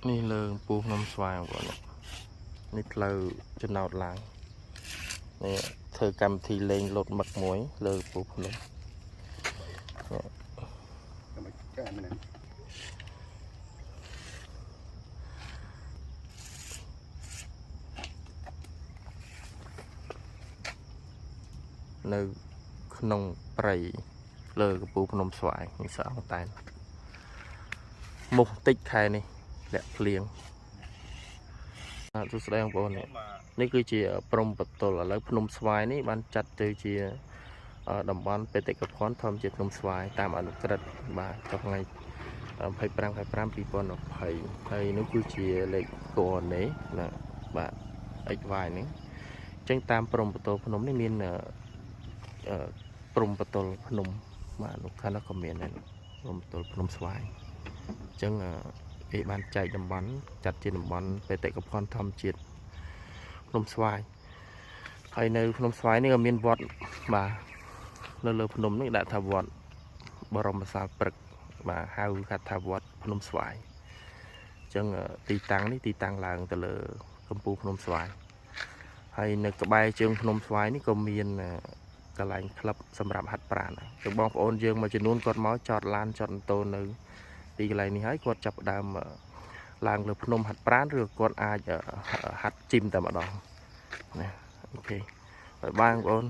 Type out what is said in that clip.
នេះលើកំពូលភ្នំស្វាយបងប្អូននេះនេះផ្លូវចំណោតឡើងនេះធ្វើកម្មវិធីលេងលោតមឹកមួយ លើកំពូលភ្នំ ដើម្បីចែកម្នាក់ នៅក្នុងព្រៃលើកំពូលភ្នំស្វាយនេះសអង្តែនមុខតិចខែនេះលាក់ភ្លៀងបាទសួស្តីបងប្អូននេះនេះគឺជាព្រំបតុលឥឡូវភ្នំស្វាយនេះបានចាត់ទៅជាតំបន់បេតិកភណ្ឌធម្មជាតិភ្នំស្វាយតាមអនុក្រឹត្យបាទចុះថ្ងៃ25ខែ5 2020ហើយនោះគឺជាលេខកូអនេណាបាទ XY នេះអញ្ចឹងតាមព្រំបតុលភ្នំនេះមានអឺព្រំបតុលភ្នំបាទនោះខាងនោះក៏មានដែរព្រំបតុលភ្នំស្វាយអញ្ចឹងគេបានចែកតំបន់ចាត់ជាតំបន់បេតិកភណ្ឌធម្មជាតិភ្នំស្វាយហើយនៅភ្នំស្វាយនេះក៏មានវត្តបាទនៅលើភ្នំនេះដាក់ថាវត្តបរមសាលព្រឹកបាទហៅកាត់ថាវត្តភ្នំស្វាយអញ្ចឹងទីតាំងនេះទីតាំងឡើងទៅលើកំពូលភ្នំស្វាយហើយនៅក្បែរជើងភ្នំស្វាយនេះក៏មានកន្លែងក្លឹបសម្រាប់ហាត់ប្រាណដែរគឺបងប្អូនយើងមួយចំនួនគាត់មកចតឡានចតម៉ូតូនៅទីកន្លែងនេះហើយគាត់ចាប់ផ្ដើមឡើងលើភ្នំហាត់ប្រាណឬគាត់អាចហាត់ជីមតែម្ដងណាអូខេបាយបងប្អូន